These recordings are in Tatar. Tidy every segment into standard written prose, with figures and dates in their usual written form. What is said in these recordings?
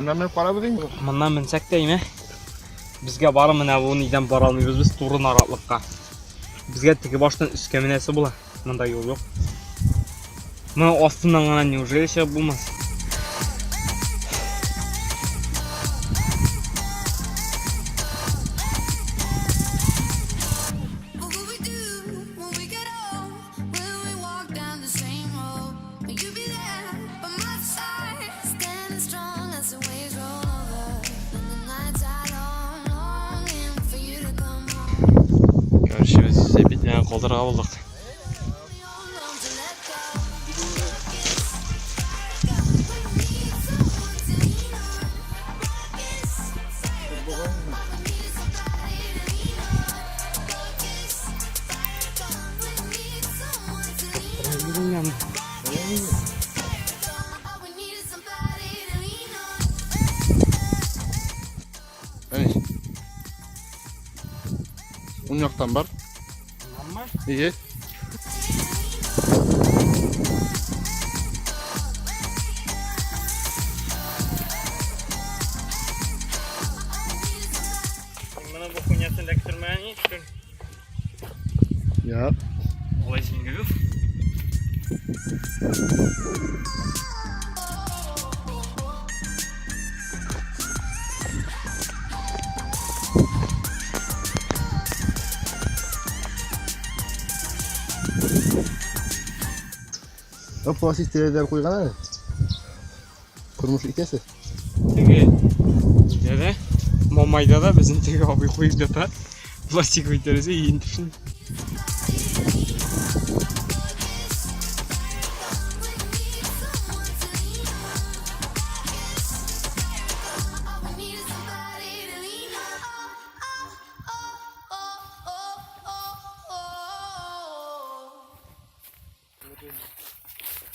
Моннан менеп карабыз инде. Моннан менсәк тә име? Безгә бары менә бу нидән бара алмыйбыз без туры наратлыкка. Безгә теге баштан өскә менәсе була. Монда юл юк. Моны астыннан гына неужели чыгып булмас? Короче, без Сәбитне калдырырга булдык. Уң яктан бар. Ие. Менә бу хуйнясын эләктермәгән ни өчен? Я. Алай җиңел. Пластик тәрәзәләр куйган әле. Тормыш итәсе. Теге нидә дә, Мамайда да безнең теге абый куеп ята. Пластиковый тәрәзә өен төшен.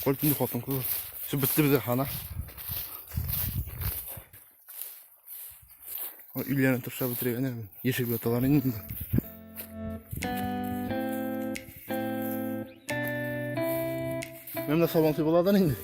Көл инде хатын кыз. Все бетте безгә хана. Өйләрен ташлап бетергән әле. Яшәп яталар инде. Менә сабантуй буладыр инде.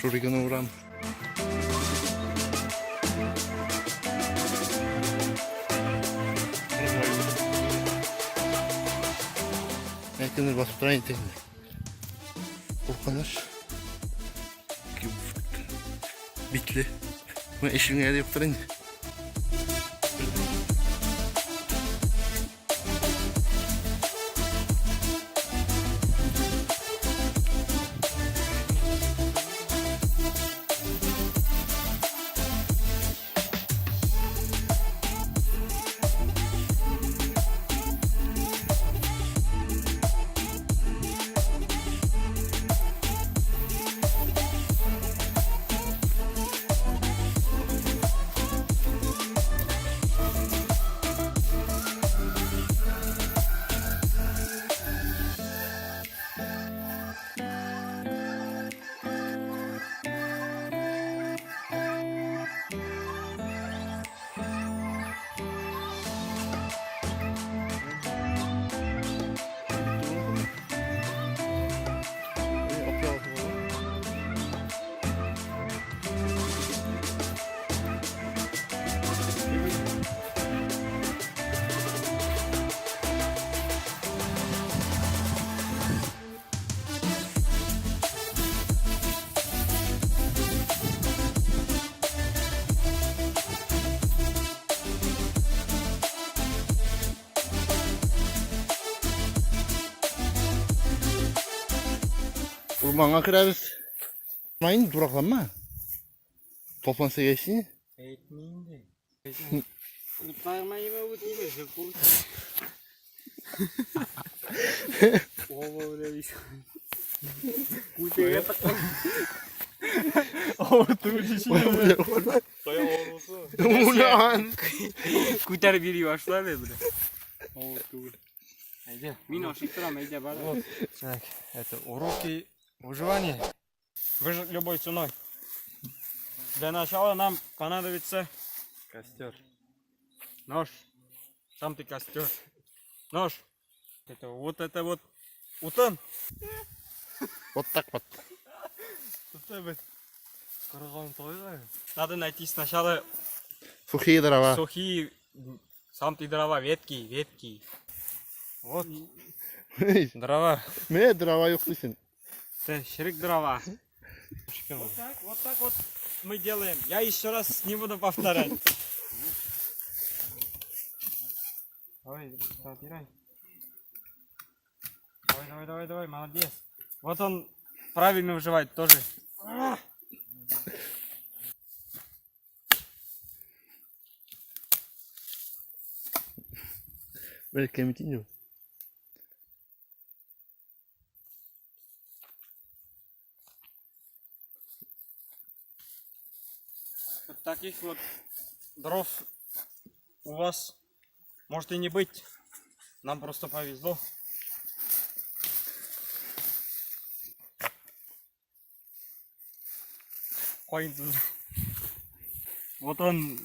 Шуриганы урам. Кемдер басып тора инде. Куркыныч. Битле. Менә эшеңә дә юктыр инде. Урманга керәбез. Майын дуракланма. Топланса яши. Әйтми инде. Утларма еме үтмәсе кул. Оба белә бит. Күтегә тыккан. Авыр түгел. Күтәреп йөри башлады белә. Авыр түгел. Әйдә, мин ашый торам, әйдә бар. Вот. Так, это уроки выживания. Выжить любой ценой. Для начала нам понадобится Костер. нож. Сам ты костер. Нож. Это вот утын. Вот так вот. Надо найти сначала Сухие дрова. сухие, сам ты дрова, ветки, ветки. Вот дрова. Менә дрова юк дисең. Это черек дрова. Вот так вот мы делаем. Я еще раз не буду повторять. Давай, собирай. Давай, давай, давай, давай, молодец. Вот он правильно выживает тоже. Бер кемитин юк. Вот таких вот дров у вас может и не быть. Нам просто повезло. Ой, вот он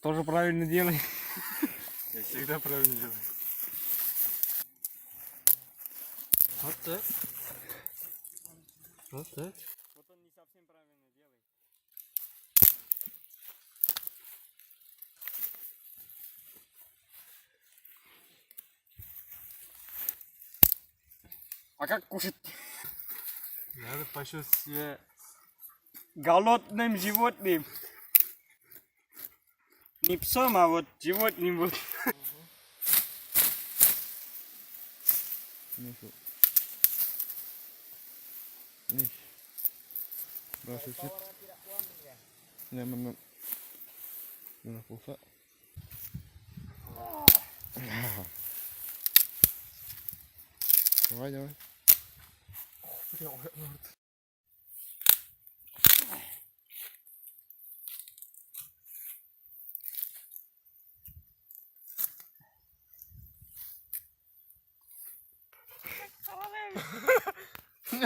тоже правильно делает. Я всегда правильно делаю. Вот так. Вот так. Вот он не совсем правильно делает. А как кушать? Надо почувствовать себя Голодным животным. Не псом, а вот животным вот. Ни шул. Ни. Бераз үсеп. Менә моннан. Менә булса. Давай, давай.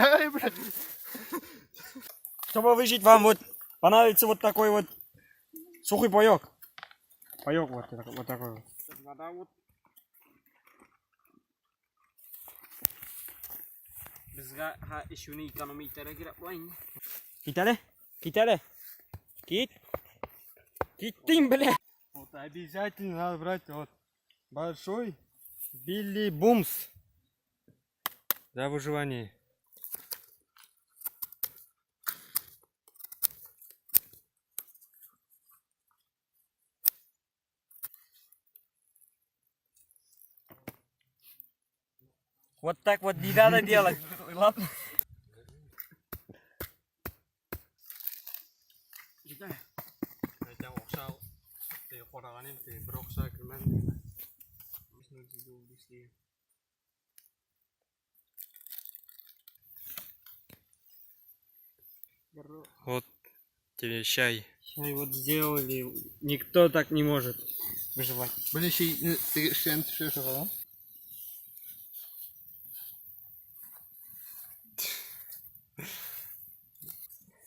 Ай, блядь. Чтобы выжить, вам вот понадобится вот такой вот сухой паёк. Паёк вот, вот такой вот. Вода вот. Безгә ха эчүне экономия итәргә кирәк була инде. Кит әле. Кит әле. Кит. Киттең, бля. Вот обязательно надо брать вот большой Билли Бумс для выживания. Вот так вот не надо делать. Ладно. Әйтәм, акча теге караган идем, теге бер акча кермәде. Вот тебе чай. Чай вот сделали. Никто так не может выживать. Бер шей теге эшләрне төшерә чыгара.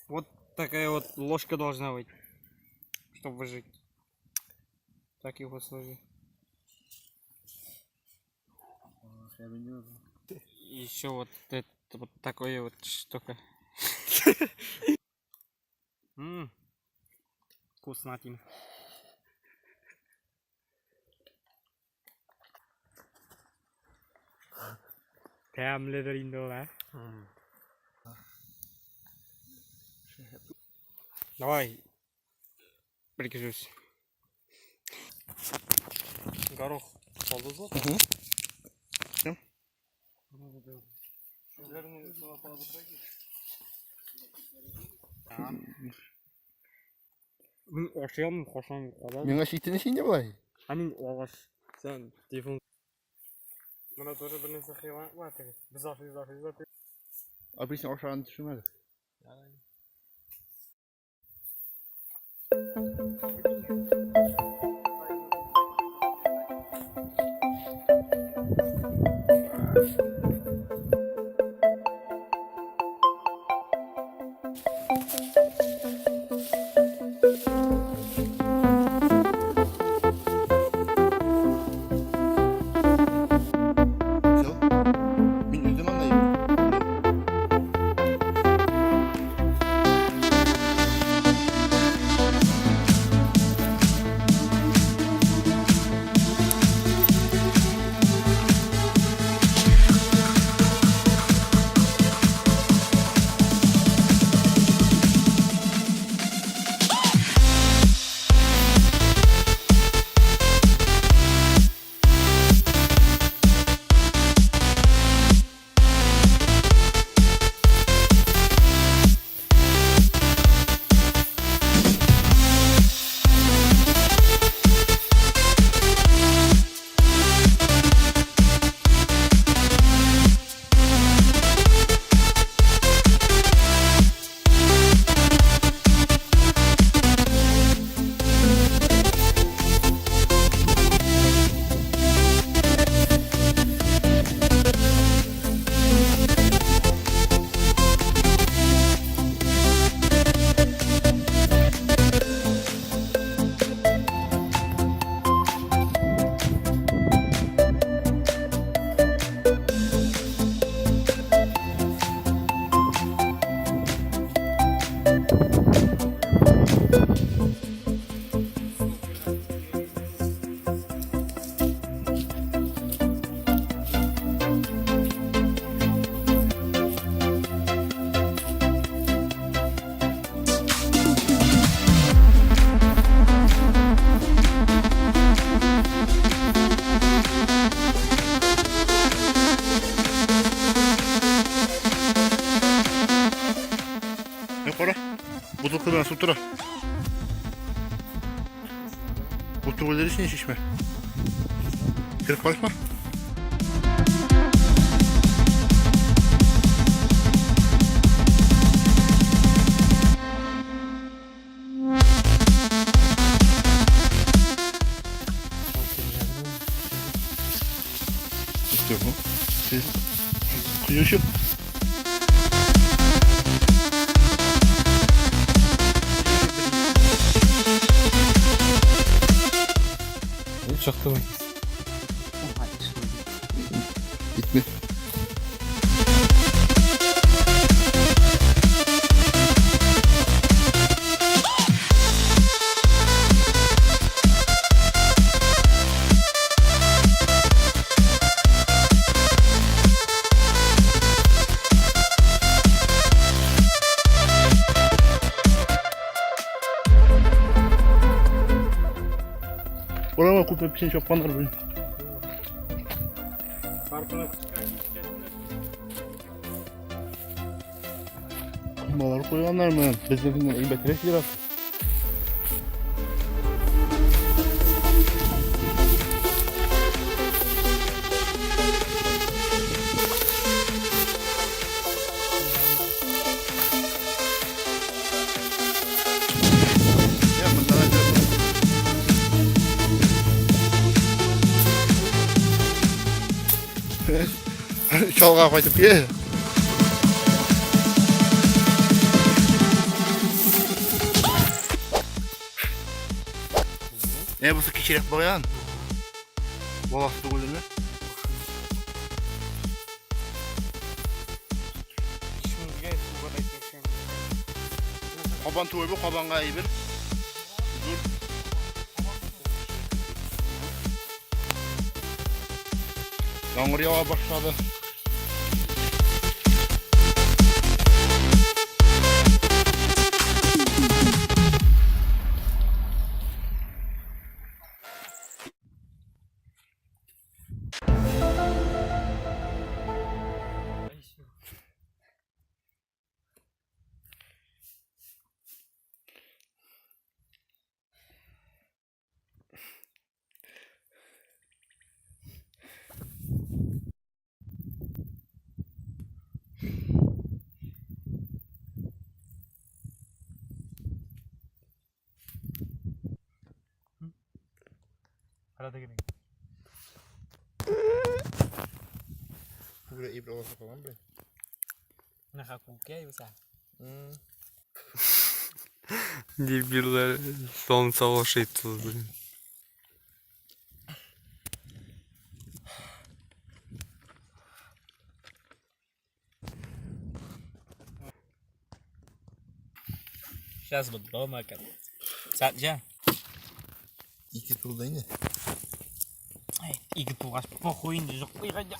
Вот такая вот ложка должна быть, чтобы выжить. В таких условиях. Еще вот это вот такое вот штука. М, Вкуснотина. Тәмледер инде ул, ә? Давай. Прикажусь. Горох салдызлык. Кем? Мин ашый алмыйм, кашам калам. Миңа читен инде болай. Ә мин агач. Сен телефон. Монда тоже бер нәрсә хыялланып бар теге. Без ашыйбыз, ашыйбыз да. Обычно ашаган төшермәде. Туктый белән су тора. Бу түгелдер ич чишмә. Кереп карыйкмы? İşte bu. Siz kuyuşu. Чыкты. Gitme. Orama күпме печень чапканнар блин. Коймалар куйганнар менә. Безнекеннән әйбәтрәк ерак. Я монда да Чалга кайтып кил. Э, бусы кечерәк баян. Баласы түгелме? Кабан түгел бу, кабанга әйбер. Зур. Яңгыр ява башлады. Buraya ibre olsa falan bre. Дебиллар, солнце лошадь тут, блин. Сейчас буду дома, как. Сәтҗә. Ике турда инде. Ике тугач похуй инде йоклыйк әйдә.